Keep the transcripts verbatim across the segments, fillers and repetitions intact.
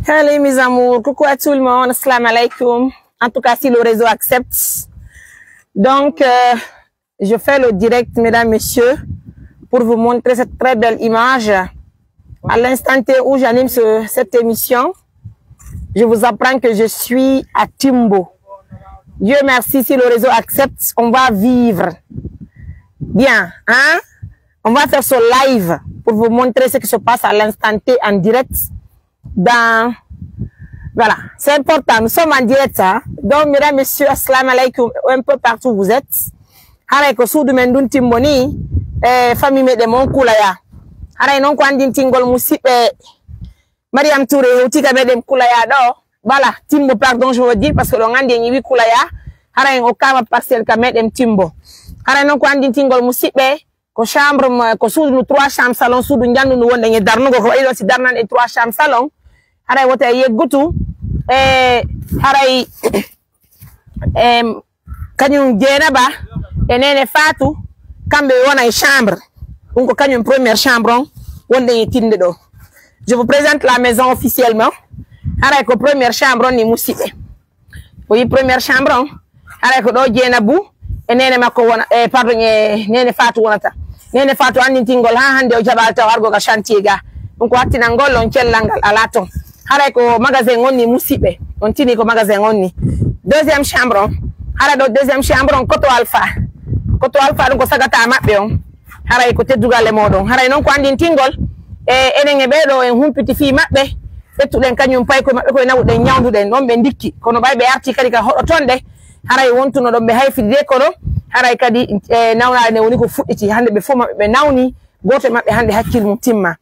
Hello mes amours, coucou à tout le monde, assalamu alaikum. En tout cas, si le réseau accepte. Donc, euh, je fais le direct, mesdames, messieurs, pour vous montrer cette très belle image. À l'instant T où j'anime ce- cette émission, je vous apprends que je suis à Timbo. Dieu merci, si le réseau accepte, on va vivre bien, hein? On va faire ce live pour vous montrer ce qui se passe à l'instant T en direct. Dans... Voilà, c'est important. Nous sommes en direct, hein. Donc, mesdames, messieurs, assalamu alaikum, un peu partout où vous êtes. Haray ko suudu men ndun Timbo ni, e famille meɗen mon Kulaya. Haray non ko anndintingol musiɓɓe, Mariam Touré hewti ka meɗen Kulaya ɗo. Voilà, Timbo, pardon, je veux dire, parce que ɗon anndi en iwi Kulaya. Haray en okkama parcelle ka meɗen Timbo. Haray non ko anndintingol musiɓɓe, ko chambre mo- ko suudu ndu trois chambres salon, suudu njandu ndu wonɗen e darnugo, ko wayi ɗo si darnan e trois chambres salon. Haray woto e yeggutu. E haray em, kañum Jeenaba e Neene Faatu, kamɓe ɓe wona e chambre. Ɗum ko kañum première chambre on wonɗen e tinde ɗo. Je vous présente la maison officiellement. Haray ko première chambre on ni musiɓɓe. O yi première chambre on, haray ko ɗo Jeenabu e neene makko wona, e pardon, e Neene Faatu wonata. Neene Faatu anndintingol haa hannde o jaɓaali taw argo ka chantier ga. Ɗum ko hattinangol on cellal ngal alaa ton. Haray ko magasin on ni musiɓɓe. On tini ko magasin on ni. Deuxième chambre on. Haray ɗo deuxième chambre on Koto Alpha. Koto Alpha ɗum ko sagata maɓɓe on. Haray ko teddugal e mooɗon. Haray non ko anndintingol e enen e ɓee ɗo en humpiti fii maɓɓe. Ƴettuɗen kañum paykoy maɓɓe koye nawuɗen ñawnduɗen ɗon ɓe ndikki. Kono ɓay ɓe arti kadi ka hoɗo ton ɗe. Haray wontuno ɗon ɓe hayfidi de kono. Haray kadi e nawnaare nde woni ko fuɗɗiti. Hannde ɓe fof maɓɓe ɓe nawni. Gooto e maɓɓe hannde hakkil mum timma.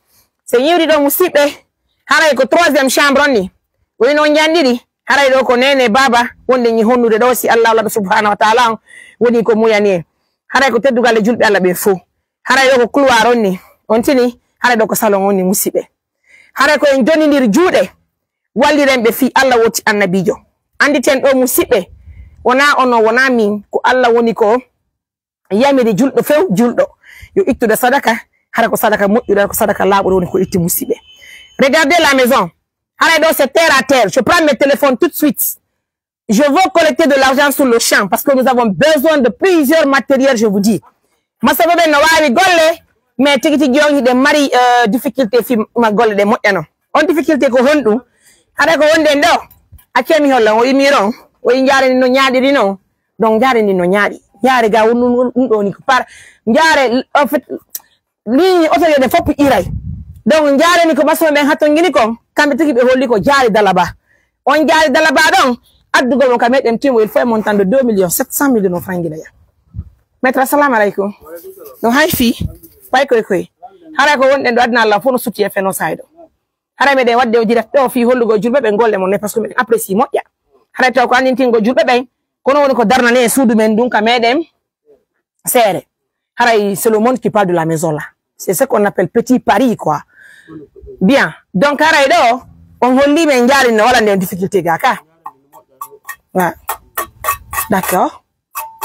So ñiwri ɗo musiɓɓe. Haray ko troisième chambre on ni. Woni noon njanɗiɗi. Haray ɗo ko neene baaba wonde ñi honnude ɗo si Allah wala subhanahu wa ta'ala on woni ko muyani en. Haray ko teddugal e julɓe Allah ɓe fof. Haray ɗo ko couloir on ni. On tini, haray ɗo ko salon on ni musiɓɓe. Haray ko en jonnindiri juuɗe, walliren ɓe fii Allah woti annabiijo. Annditen ɗo musiɓɓe, wonaa onon, wonaa min, ko Allah woni ko yamiri julɗo few, julɗo. Yo ittude sadaka, hara ko sadaka moƴƴuɗo, hara ko sadaka laaɓuɗo woni ko itti musiɓɓe. Regardez la maison. Haray ɗo c'est terre à terre. Je prends mes téléphones tout de suite. Je veux collecter de l'argent sur le champ parce que nous avons besoin de plusieurs matériels, je vous dis. Masaɓe ɓen no waawi golle, mais tigi tigi on hiɗen mari, euh, difficulté fi ma golle ɗe moƴƴano. On difficulté ko honɗum? Haɗa ko wonde en ɗo, accee mi holla, o imiron, o i njaarani no ñaaɗiri non. Donc njaarani no ñaaɗi. Njaare ga won ɗum, ɗum ɗo ni ko par, njaare, en fait, ligne oto yo ɗe fof iray. Donc njaarani ko ɓasma ɓen hattongini kon, kamɓe tigi ɓe holli ko jaari dalaba. On jaari dalaba ɗon, addugol on ka meɗen timo, il faut un montant de deux millions sept cent mille no frangila ya. Maître, assalamu alaikum. No hay fi, pay koy koy. Hara ko wonɗen ɗo aduna Allah fof no suti e feno sayɗo. Hara meɗen wadde o direct ɗo fi hollugo julɓe ɓe golle mon ne, parce que meɗen apprécie moƴƴa. Hara taw ko anndintingo julɓe ɓen, kono woni ko darnane e suudu men ndun ka meɗen seere. Haray, c'est le monde qui parle de la maison là. C'est ce qu'on appelle petit Paris, quoi. Bien. Donc, haray ɗo, on holli men njaari no wala nden difficulté ga ka. Ah. D'accord.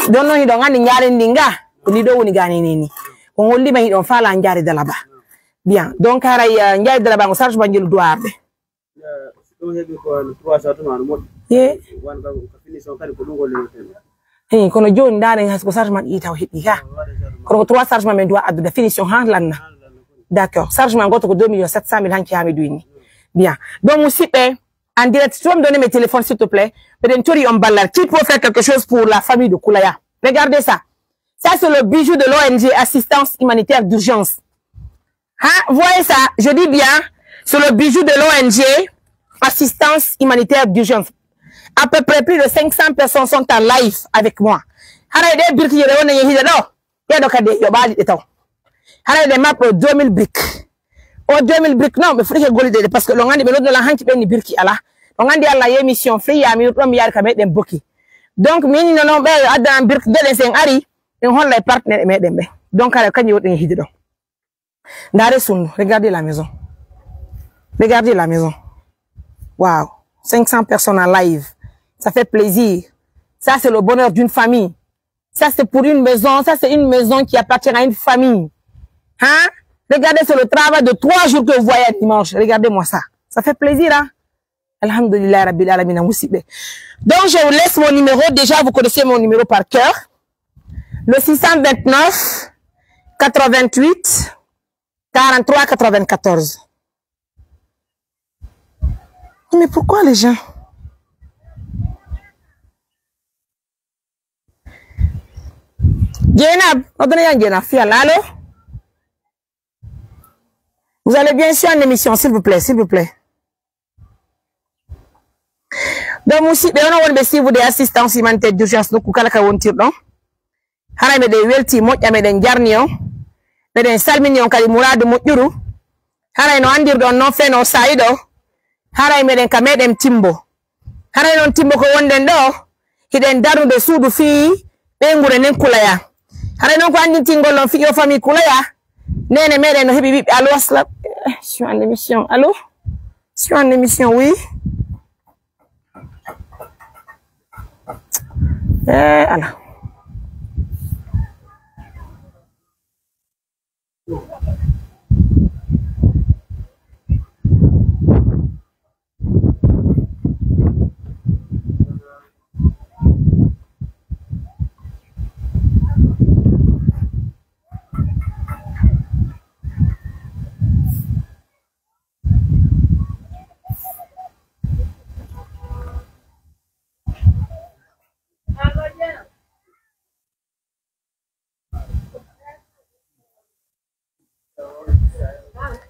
Ɗon non hiɗon anndi njaari ndi nga, ko ni ɗo woni gani ni ni. On holli men hiɗon faala njaari dalaba. Bien. Donc, haray, euh, njaari dalaba ngo charge ma njelu duwarde. Ɗum heɓi ko trois cents tuma no moƴƴi. Ye. Wan ka, ka finition kadi ko ɗum woni no ten. Hey, kono jooni ndaaren hay ko charge man ɗi taw heɓi ka. Kono ko trois charge man men duwa addude finition ha lanna. D'accord. Charge man goto ko deux millions sept cent mille hanki ha mi duwini. Bien. Donc, musiɓɓe, en direct, tu peux me donner mes téléphones, s'il te plaît? Peut-être on ballal. Qui peut faire quelque chose pour la famille de Koulaya? Regardez ça. Ça, c'est le bijou de l'O N G Assistance Humanitaire d'Urgence. Hein, vous voyez ça, je dis bien, c'est le bijou de l'O N G Assistance Humanitaire d'Urgence. À peu près plus de cinq cents personnes sont en live avec moi. Haray ɗe birki yere wona yehide ɗo. Ɗe ɗo kadi yo ɓaali ɗe taw. Haray ɗe maɓɓe o deux mille briques. O deux mille briques non, ɓe foti ke gollude ɗe parce que ɗo nganndi ɓe noddola hanki ɓenni birki ala. Ɗo nganndi Allah ye mission free ya mi ɗon mi yaari ka meɗen boki. Donc min no non ɓe yo addan birki de ɗen sen ari. En holla e partenaire e meɗen ɓe. Donc haray kañum woɗɗen yehide ɗo. Ndaare sunnu, regardez la maison. Regardez la maison. Wow. Cinq cents personnes en live. Ça fait plaisir. Ça, c'est le bonheur d'une famille. Ça, c'est pour une maison. Ça, c'est une maison qui appartient à une famille. Hein? Regardez, c'est le travail de trois jours que vous voyez à dimanche. Regardez-moi ça. Ça fait plaisir, hein? Alhamdulillah Rabbil Alamina, musiɓɓe. Donc, je vous laisse mon numéro. Déjà, vous connaissez mon numéro par cœur. Le six cent vingt-neuf, quatre-vingt-huit, quarante-trois, quatre-vingt-quatorze. Mais pourquoi les gens? Jeynab, odone yan Jeynab, fi Allah. Allô? Vous allez bien? Je suis en émission, s'il vous plaît, s'il vous plaît. Donc, musiɓɓe, onon wonɓe suivre des assistances humanitaires d'urgence nokku kala ka wontirɗon. Haray meɗen welti moƴƴa, meɗen jarni on. Meɗen salmini on kadi muraadu moƴƴuru. Haray no anndirɗon non feno saa'i ɗo. Haray meɗen ka meɗen timbo. Haray non timbo ko wonɗen ɗo. Hiɗen darnude suudu fii ɓeynguure nden Kulaya. Haray non ko anndintingol on fii yo famille Kulaya. Neene meɗen no heɓi ɓiɓɓe. Allô, assalam. Eh, je suis en émission. Allô? Je suis en émission, oui. Eh, ala.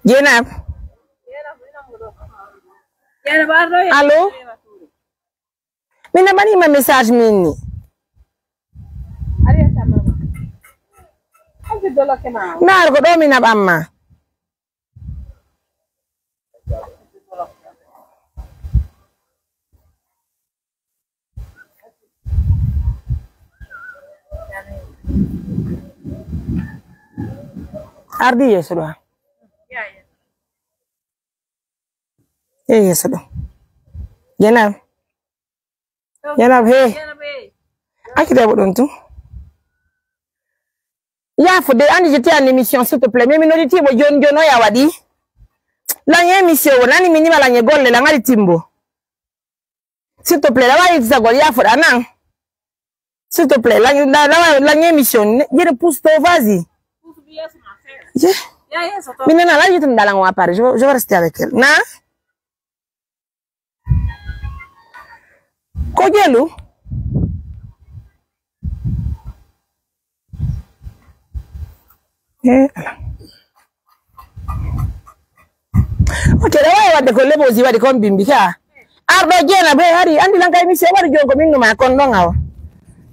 Jeynab. Allô? Mi naɓanii ma message min ni. Naar ko ɗo mi naɓan ma. Ardi yeeso ɗo. Yehi yeeso ɗo. Jeynab. Jeynab, hey. Accu debbo ɗon tun. Yaafude, anndi je tiyan émission, s'il te plaît. Mais mi nodditii mo jon jon o ya waɗi. Lan émission o, nani mi nima lan e golle, lan ari timbo. S'il te plaît, la wayi sa gol, yaafuɗa nan. S'il te plaît, lan, la, la, lan émission, ne, je repousse toi, vas-y. Je, mi nana, la yitun dalan wa pare, je, je vais rester avec elle. Na? Ko jelu? Eh, ala. Ok, ɗa waawi waɗde ko Lebosi waɗi kon bimbi ka. Arɗo Jeynab, hey, hari, anndi lan kay mi se waɗi jon ko min numa kon ɗon awa.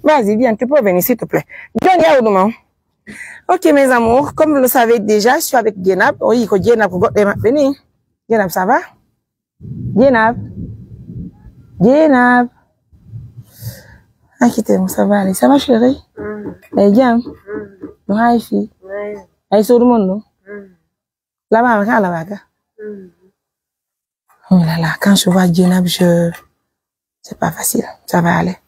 Vas-y, viens, tu peux venir, s'il te plaît. Jon yaw ɗum on. Ok, mes amours, comme vous le savez déjà, je suis avec Jeynab. Oui, ko Jeynab ko goɗɗo e maɓɓe ni. Jeynab, ça va? Jeynab. Jeynab. Ah, quittez-moi, ça va aller. Ça va, chérie? Mm. Eh, jam. Mm. No hay fi. Mm. Ay, so ɗum on ɗum. Mm. Labama ka, labaka. Mm. Oh là là, quand je vois Jeynab, je, c'est pas facile. Ça va aller.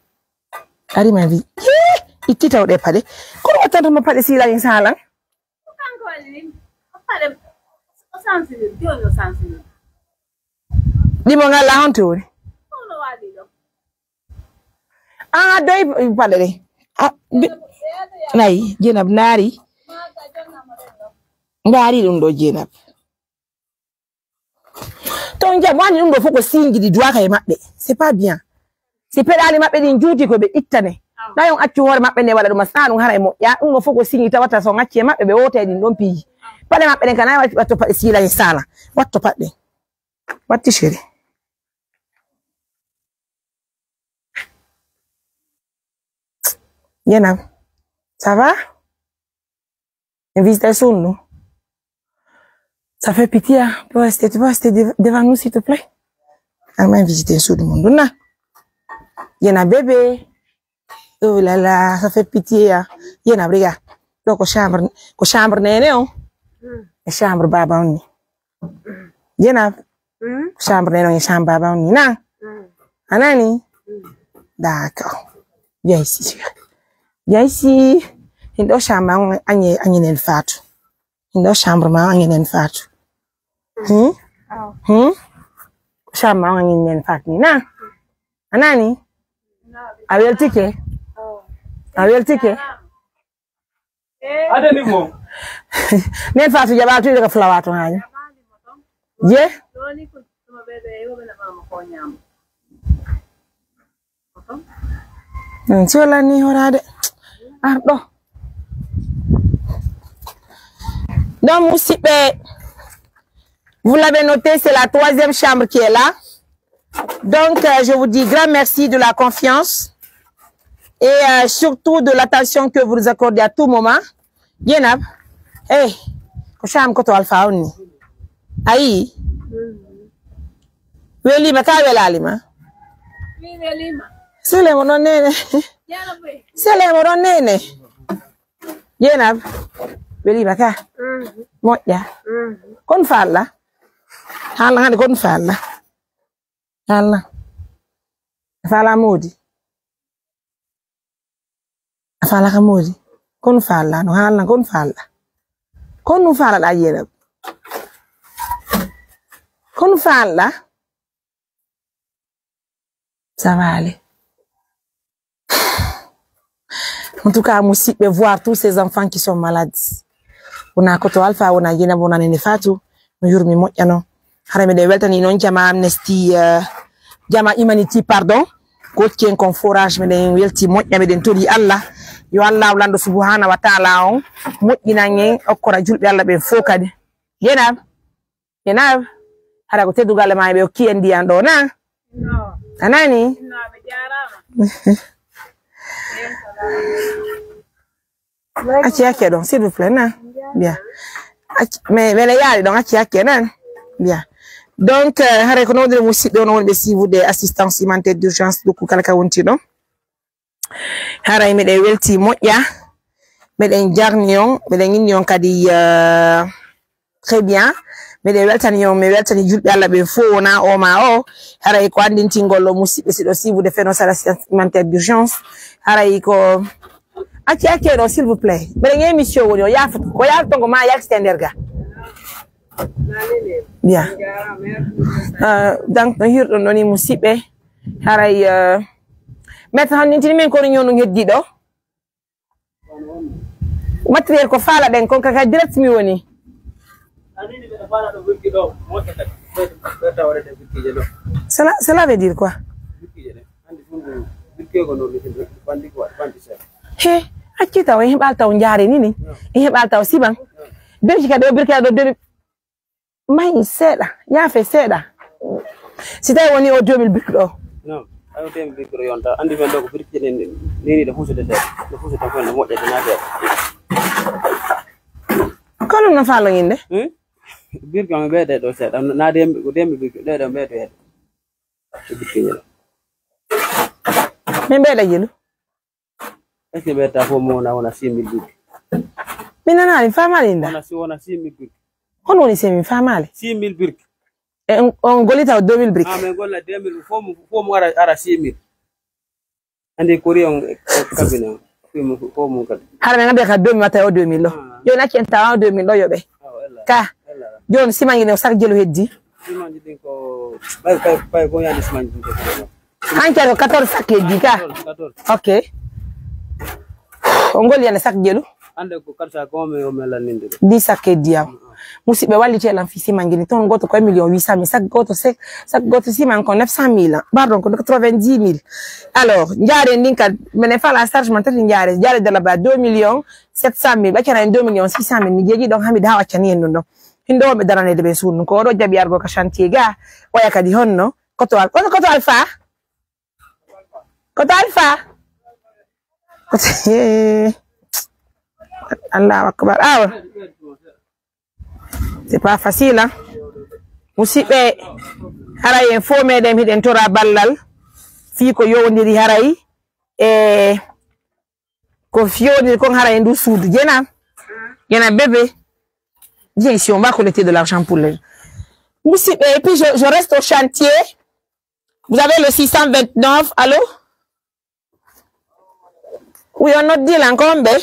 Ari ma vie. Hii! Itti tawɗe paɗe. Kono wattanta mo paɗe siila en salan. Ɗimo ngalla honto woni? Ah, doy paɗe ɗe. Ah, bi-, nayi, Jeynab naari. Ndaari ɗum ɗo Jeynab. To on jam, wani ɗum ɗo fof ko sinji ɗi duwaka e maɓɓe. C'est pas bien. Si peɗaali maɓɓe ɗin juuti ko ɓe ittane. Na on accu hoore maɓɓe nde waɗa ɗum, a sina ɗum haray moƴƴa. Ɗum ɗo fof ko sinji tawata so on acci e maɓɓe, ɓe woota e ɗin ɗon piiji. Paɗe maɓɓe ɗen kana watto paɗe siila e saala. Watto paɗe. Watti chéri. Jeynab. Ça va? Invite tes sous nous. Ça fait pitié, hein. Tu peux rester, tu peux rester dev-, devant nous, s'il te plaît? Ah, mais invite tes sous du monde, non? Jeynab bébé. Oh là là, ça fait pitié, hein. Jeynab, regarde. Donc, ko chambre, ko chambre nene, oh. Mm. E chambre baba on ni. Jeynab. Mm. Chambre nene, on e chambre baba on ni, na? Mm. A nani? Mm. D'accord. Viens ici, chérie. Viens ici. Une autre chambre, on, on, on, on, Fatou. Ndo chambre ma angenen Fatou. Hmm? Aw. Hmm? Tamma on a ñin nen Fatou ni na. A nani? A weltike? A weltike? Adani mo. Nen Fatou jaɓa tu ka flawa to hani. Je? Hmm, si wala ni horaade. Arɗo. Donc, musidɓe, vous l'avez noté, c'est la troisième chambre qui est là. Donc, euh, je vous dis grand merci de la confiance et, euh, surtout de l'attention que vous nous accordez à tout moment. Jenab, eh, ko Sham ko to Alpha on ni. Ayi. Welima ka welalima. Mi welima. Sele mo ɗon nene. Yalla boy. Sele mo ɗon nene. Jenab, welima ka. Mhm. Moƴƴa. Mhm. Kon falla. Hala hande kon falla. Haalna. A faalaa moodi? A faalaa ka moodi? Kon faalaa no haalna, kon faalaa. Kon no faalaa ɗaa Jeynaba? Kon faalaa? Ça va aller. En tout cas, musidɓe, voir tous ces enfants qui sont malades. Wona koto Alpha, wona Jeynaba, wona Nene Fatou. No yurmi moƴƴa non. Hara miɗen weltani non jama Amnesty, euh, jama Humanity, pardon. Ko hokki en kon forage, miɗen welti moƴƴa, miɗen toli Allah. Yo Allah lanɗo subhanahu wa ta'ala on moƴƴinan en, okkora julɓe Allah ɓen fof kadi. Jeynaba. Jenab, hara ko teddungal e maa ɓe hokki en ndiyan ɗoo na? A nani? Acci hakke ɗon, s'il vous plaît, na? Bien. Acci, mais, mais le yaari ɗon, acci hakke, na? Bien. Donc, euh, haray ko non woni musidɓe on woni ɓe siiwude assistance humanitaire d'urgence, nokku kala ka wonti ɗon. Haray miɗen welti moƴƴa, miɗen jarni on, miɗen inni on kadi, euh, très bien. Miɗen weltani on, mi weltani julɓe Allah ɓen fof wona o ma o. Haray ko anndintingol o musidɓe si ɗo siiwude feno sara assistance humanitaire d'urgence. Haray ko acci acci ɗo, s'il vous plaît. Miɗen émission woni o yaafata, ko yaafata ko ma yaltite nder ga. Bien. Euh, donc, no hirɗon ɗon ni musidɓe. Haray, euh, maître hannde tini min kono ñoo ɗum heddi ɗo. Matériel ko faala ɗen kon kaka direct mi woni. Cela, cela veut dire quoi? He, acci taw, e heɓal taw njaare ni ni. E heɓal taw siban. Birki ka ɗo, birki ka ɗo, Mahi seeɗa, yaafe seeɗa. Si tawi woni o deux mille briques ɗo. Non, ayo deux mille briques ɗo yonta. Andi fen ɗo ko briques ɗin ni, ni ɗo husude seeɗa. Ɗo husude fen ɗo moƴƴa dina seeɗa. Kono no faalon inde? Hmm? Briques on ɓeyde ɗo seeɗa. Na deux mille, ko deux mille briques ɗo ɗo ɓeyde. Ko briques ɗin. Min ɓeyda jelu. Est-ce que ɓe ta fof mo wona, wona six mille briques? Mi nanaali, mi faamaali nda. Wona si, wona six mille briques. Hono woni six mille, mi faamaali? Six mille briques. E on, on gollita o deux mille briques. Ah, min golla deux mille, fof mo, fof mo ara, ara six mille. Andi kori on, e, e cabinet on. Fof mo, fof mo kadi. Hara min ngabbe ka deux mille, mata o deux mille ɗo. Ah. Yo nacci en tawa o deux mille ɗo yoɓe. Ah, ella. Ka. Ella. Jon simanji ne sak jelu heddi. Simanji ɗin ko, ɓay, ɓay, ɓay ko yani simanji ɗin ko. Hankere ko quatorze sakkeji ka? Quatorze, quatorze. Ok. O ngol yana sak jelu? Ande ko quatre cents ko mi o mi lanninde ɗum. Dix sakkeji diyam. Mm, mm. Musidɓe wallite lan fi simanji ni ton goto ko un million huit cent mille. Sak goto se, sak goto siman ko neuf cent mille. Pardon, ko quatre-vingt-dix mille. Alors, njaare ndin ka, mene fala charge man tati njaare. Njaare de là-bas deux millions sept cent mille. Ɓe kena en deux millions six cent mille. Mi jeeji ɗon hami da waccani en ɗum ɗon. Hindo wonɓe daranede ɓen suudu. Ko oɗo jaɓi argo ka chantier ga. Oya kadi honno? Koto Al-, koto, koto Alpha? Koto Alpha? Koto, Allahu Akbar. Awa. C'est pas facile, hein? Musidɓe, haray en fof meɗen hiɗen tora ballal. Fii ko yowndiri haray. E ko fiyowndiri kon haray e ndu suudu. Jena. Jena bébé. Bien, si on va collecter de l'argent pour les. Musidɓe, et puis je, je reste au chantier. Vous avez le six cent vingt-neuf, allô? Oui, on note dit là, encore, ben.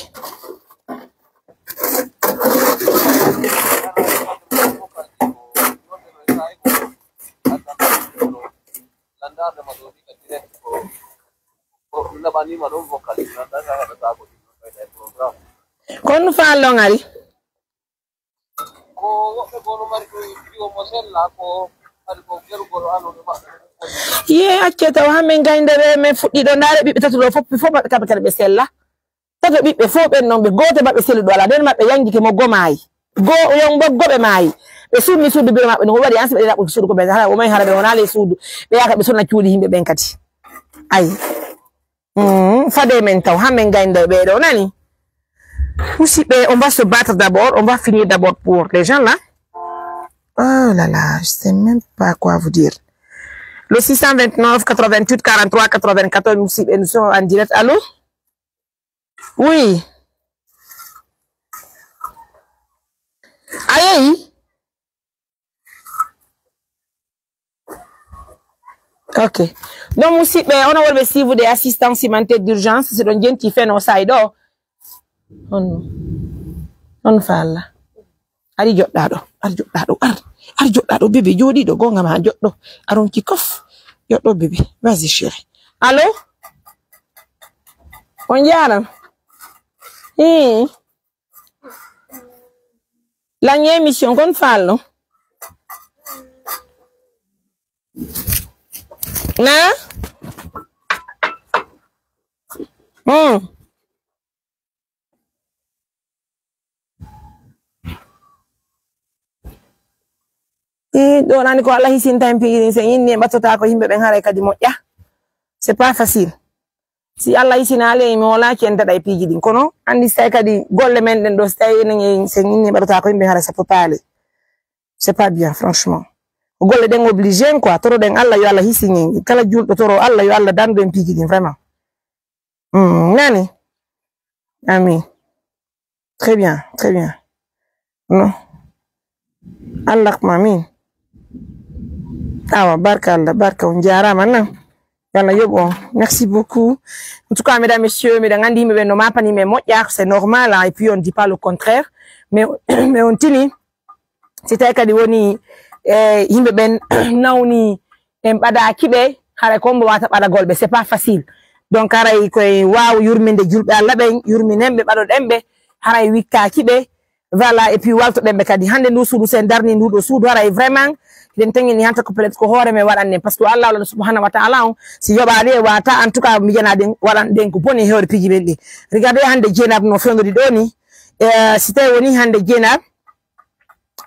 Kon faallo ngari. Ye, acce taw, ha men gaynde ɓe, men fuɗɗi ɗo, ndaare ɓiɓɓe tati ɗo, fof, fof maɓɓe kamɓe kadi ɓe sella. Tato ɓiɓɓe fof ɓen ɗon, ɓe gooto maɓɓe selluɗo alaa, nden maɓɓe yangike mo gomaayi. Go-, yon bo goɓe maayi. Ɓe sunni suudu biro maɓɓe, no waɗi ansi ɓe ɗaɓɓuki suudu ko ɓe hara, o may hara ɓe wonaa ley suudu. Ɓe yaaka ɓe sonna cuuɗi yimɓe ɓen kadi. Ay. Mm, fade men taw, ha men gaynda ɓe ɗo, nani? Musidɓe, on va se battre d'abord, on va finir d'abord pour les gens là. Oh là là, je sais même pas quoi vous dire. Le six cent vingt-neuf, quatre-vingt-huit, quarante-trois, quatre-vingt-quatorze, musidɓe, nous sommes en direct. Allô? Oui. A yehi? Ok. Donc, musidɓe, onon wonɓe suivre des assistantes humanitaires d'urgence, si ɗon jenti feno say ɗo. On, on fa Allah. Ari joɗɗa ɗo, ari joɗɗa ɗo, ar, ari joɗɗa ɗo, bébé, jooɗi ɗo, gonga ma, joɗɗo, aronki kof, joɗɗo, bébé, vas-y, chéri. Allô? On jaram? Hmm. Lan émission, kon falno? Na? Hmm. Ii, ɗo nani ko Allah hisinta en piiji ɗin, sen inni en ɓattotaako yimɓe ɓen haray kadi moƴƴa. C'est pas facile. Si Allah hisinaali en, mi wala centa ɗay piiji ɗin. Kono, andi si tawi kadi golle men ɗen ɗo, si tawi enen en, sen inni en ɓattotaako yimɓe haray, ça peut pas aller. C'est pas bien, franchement. Ko golle ɗen obligé en quoi. Toroɗen Allah yo Allah hisin en. Kala julɗo toro Allah yo Allah dandu en piiji ɗin, vraiment. Mm, nani? Amin. Très bien, très bien. No. Allah ko amin. Awa, barka Allah, barka on jaarama nan. Yo Allah yoɓ on. Merci beaucoup. En tout cas, mesdames, messieurs, miɗen anndi yimɓe ɓen no mapani men moƴƴa, c'est normal, hein, et puis on dit pas le contraire. Mais, mais on tini, si tawi kadi woni, eh, yimɓe ɓen nawni en ɓadaaki ɓe, haray ko hombo wata ɓadagol ɓe, c'est pas facile. Donc haray koye waaw yurminde julɓe Allah ɓen, yurminen ɓe, ɓadoɗen ɓe, haray wikkaaki ɓe, voilà, et puis waltoɗen ɓe kadi. Hannde ndu suudu, sen darni ndu ɗo suudu, haray vraiment, hiɗen tengini hanta ko peut-être ko hoore men waɗannen, parce que Allah, Allah subhanahu wa ta'ala on, si yoɓaali e wata, en tout cas, mijanaa ɗen, waɗan ɗen ko boni e hoore piiji men ɗin. Regardez hannde Jeynab no fewndori ɗo ni, eh, si tawi woni hannde Jeynab,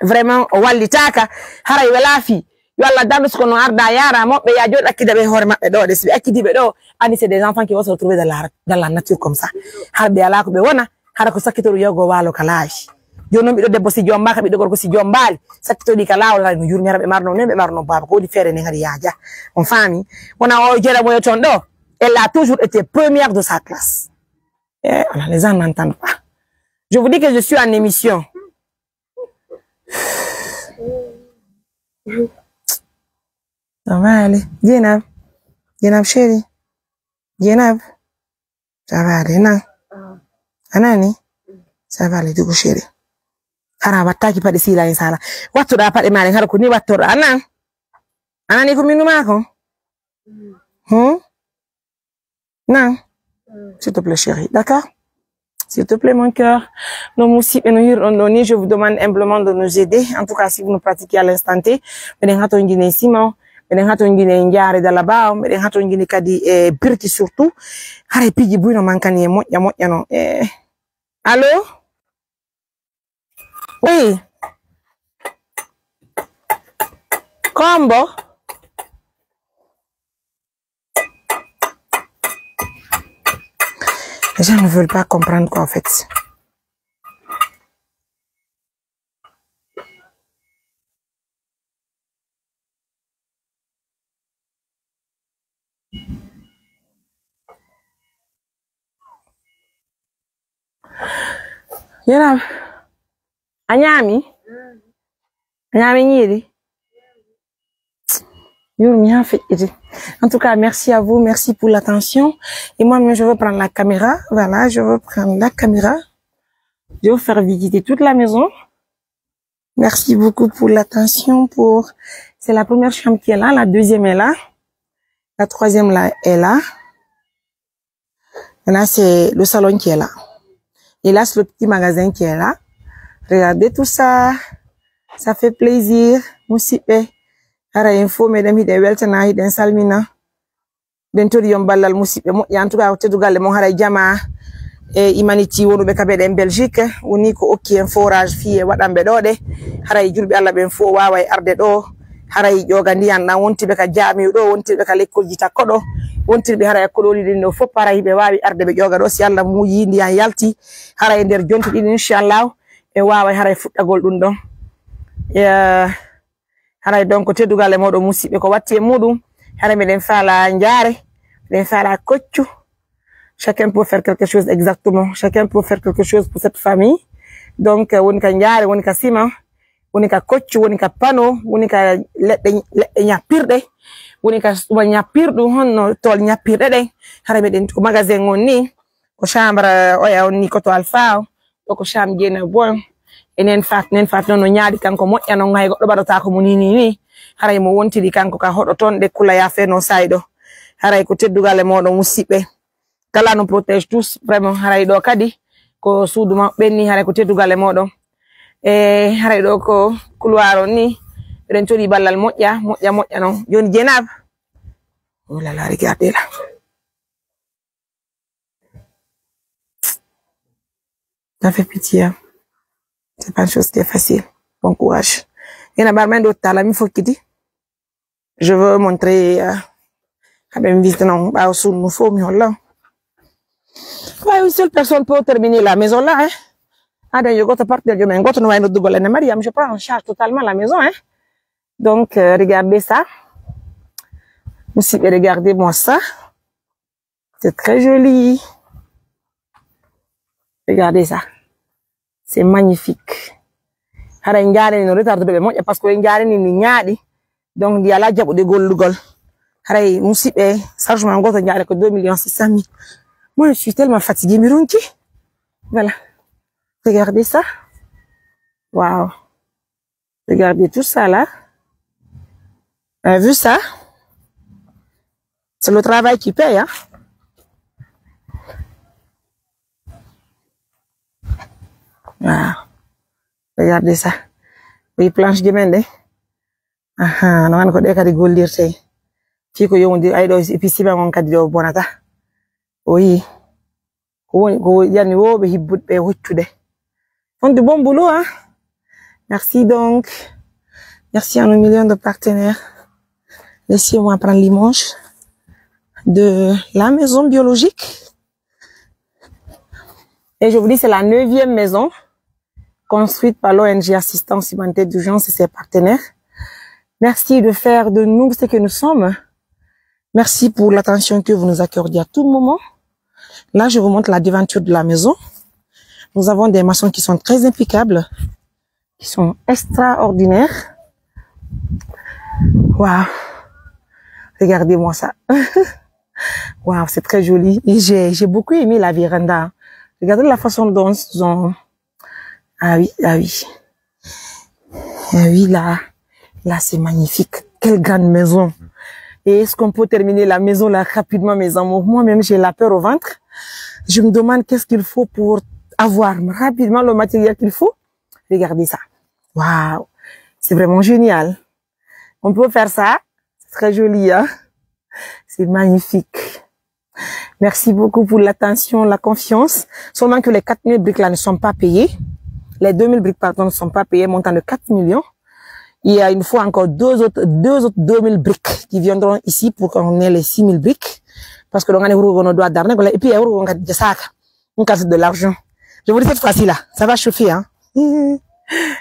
vraiment, o wallitaaka. Haray welaa fii. Yo Allah dandu, si ko no arda yaara moɓɓe, ya jooɗo akkida ɓe hoore maɓɓe ɗo de. Si ɓe akkidi ɓe ɗo, ani c'est des enfants qui vont se retrouver dans la, dans la nature comme ça. Har ɓe alaa ko ɓe wona, hara ko sakkitoru yahugo waalo ka laawi. Jooni non ɓiɗɗo debbo si jombaaka, ɓiɗɗo gorko si jombaali, sakkitoɗi ka laawol, hara no yurmi, hara ɓe marno nen, ɓe marno baaba. Ko woni feere nden hari yaaja. On faami? Wona o Jeynaba mo yewton ɗo, elle a toujours été première de sa classe. Eh, voilà, les gens n'entendent pas. Je vous dis que je suis en émission. Ça va aller. Jeynab. Jeynab chéri. Jeynab. Ça va aller, nan. A nani? Ça va aller, dugu chéri. Hara wattaaki paɗe siila, inshallah. Wattuɗa paɗe maa ɗen, hara ko ni wattorɗa, nan. A nani ko min numa ko? Hmm? Non. S'il te plaît, chérie. D'accord? S'il te plaît, mon cœur. No musiɓɓe no hirɗon ɗo ni, je vous demande humblement de nous aider. En tout cas, si vous nous pratiquez à l'instant T, meɗen hato jine Simon, meɗen hato jine Njaare Dalla Bawo, meɗen hato jine kadi e Birti surtout. Haray piiji buy no mankani e moƴƴa moƴƴa no. Eh. Allô? Oui. Combo. Les gens ne veulent pas comprendre quoi, en fait. Yera, a ñaami? A ñaami ñiiri? Yurmi ha feƴƴiti. En tout cas, merci à vous, merci pour l'attention. Et moi, je veux prendre la caméra. Voilà, je veux prendre la caméra. Je veux faire visiter toute la maison. Merci beaucoup pour l'attention. Pour, c'est la première chambre qui est là, la deuxième est là. La troisième là est là. Maintenant, c'est le salon qui est là. Et là, c'est le petit magasin qui est là. Regardez tout ça. Ça fait plaisir. Musidɓe, haray en fow meɗen hiɗen weltana, hiɗen salmina. Ɗen tori on ballal musidɓe moƴƴa. En tout cas, ko teddugal e mon haray jamaa e Humanity wonuɓe ka meɗen Belgique. Woni ko okki en forage fii e waɗanɓe ɗoo ɗe. Haray julɓe Allah ɓen fow waaway arde ɗoo. Haray ƴooga ndiyan ɗan wontiɓe ka jaamiu ɗoo, wontiɓe ka lekkolji takko ɗoo, wontiɓe haray e koɗooli ɗin ɗoo fow, haray ɓe waawi arde ɓe ƴooga ɗoo. Si Allah muuyii ndiyan yalti, haray e nder jonte ɗiɗi, inchallah, ɓe waaway haray fuɗɗagol ɗun ɗon. Eh, haray donc teddugal e mooɗon musidɓe ko watti e muuɗun. Haray meɗen faala njaare, meɗen faala koccu. Chacun peut faire quelque chose exactement. Chacun peut faire quelque chose pour cette famille. Donc, eh, woni ka njaare, woni ka siman, woni ka koccu, woni ka pano, woni ka leɗɗe, leɗɗe ñappirɗe, woni ka ɗuma ñappirɗum, honno tool ñappirɗe ɗen. Hara meɗen ko magasin on ni, ko chambre oya on ni, ko to Alpha o, ɗo ko chambre Dieynaba on. E nen Fat, nen Fat noon no ñaaɗi kanko moƴƴa noon, hay goɗɗo ɓaɗotaako mo ni, ni, ni. Haray mo wontiri kanko ka hoɗo toon, ɗe kula yaafeno sayɗo. Haray ko teddugal e mooɗon musidɓe. Qu'Allah nous protège tous, vraiment, haray ɗo kadi ko suudu maɓɓe ni, haray ko teddugal e mooɗon. E haray ɗo ko couloir on ni, eɗen coɗi ballal moƴƴa, moƴƴa, moƴƴa non. Joni Dieynaba. Oh là là, regardez là. Ça fait pitié, hein. C'est pas une chose qui est facile. Bon courage. Ina bar men ɗo tala mi fokkiti. Je veux montrer, euh, haɓe mi visite non, ɓaawo sunnu fow mi holla. Ouais, une seule personne peut terminer la maison là, hein. Ah, donc, yo goto partenaire, yo men goto no wayno dugol ene Mariam, je prends en charge totalement la maison, hein. Donc, euh, regardez ça. Musidɓe, regardez-moi ça. C'est très joli. Regardez ça. C'est magnifique. Haray njaare ni no retardé ɓe moƴƴa parce que njaare ni ni ñaaɗi. Donc, ndi alaa jaɓude gollugol. Haray musidɓe, chargement goto njaare ko deux millions six cent mille. Moi, je suis tellement fatiguée, mi ronki. Voilà. Regardez ça. Wow. Regardez tout ça là. Vous avez vu ça? C'est le travail qui paye, hein? Wow. Regardez ça. Oui, planche de men de. Aha, no wani ko ɗe kadi gollirte. Fii ko yowndi, ay ɗo, et puis siman on kadi ɗo bonata. Oui. Ko woni, ko woni, yani wowɓe hibbude ɓe hoccude. On du bon boulot, hein? Merci donc. Merci à nos millions de partenaires. Laissez-moi prendre l'image de la maison biologique. Et je vous dis, c'est la neuvième maison construite par l'O N G Assistance Humanitaire d'Urgence et ses partenaires. Merci de faire de nous ce que nous sommes. Merci pour l'attention que vous nous accordez à tout moment. Là, je vous montre la devanture de la maison. Nous avons des maçons qui sont très impeccables, qui sont extraordinaires. Waouh. Regardez-moi ça. Waouh, c'est très joli. Et j'ai, j'ai beaucoup aimé la véranda. Regardez la façon dont ils ont, ah oui, ah oui. Ah oui, là, là, c'est magnifique. Quelle grande maison. Et est-ce qu'on peut terminer la maison là rapidement, mes amours? Moi-même, j'ai la peur au ventre. Je me demande qu'est-ce qu'il faut pour avoir rapidement le matériel qu'il faut. Regardez ça. Waouh. C'est vraiment génial. On peut faire ça. C'est très joli, hein? C'est magnifique. Merci beaucoup pour l'attention, la confiance. Seulement que les quatre mille briques là ne sont pas payées. Les deux mille briques, pardon, ne sont pas payées, montant de quatre millions. Il y a une fois encore deux autres, deux autres deux mille briques qui viendront ici pour qu'on ait les six mille briques. Parce que donc, on a et puis, on a de l'argent. Je vous dis cette fois-ci là, ça va chauffer, hein.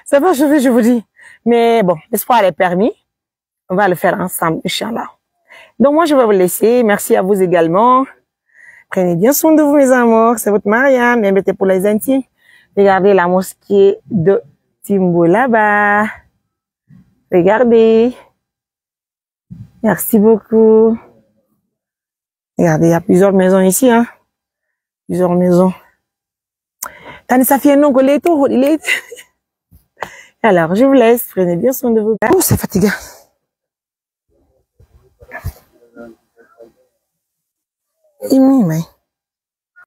Ça va chauffer, je vous dis. Mais bon, l'espoir est permis. On va le faire ensemble, Inch'Allah. Donc moi, je vais vous laisser. Merci à vous également. Prenez bien soin de vous, mes amours. C'est votre Mariam, M B T pour les intimes. Regardez la mosquée de Timbo là-bas. Regardez. Merci beaucoup. Regardez, il y a plusieurs maisons ici, hein. Plusieurs maisons. Tani Safia, non, que les tours, les... Alors, je vous laisse. Prenez bien soin de vous. Oh, c'est fatigant. Immii may.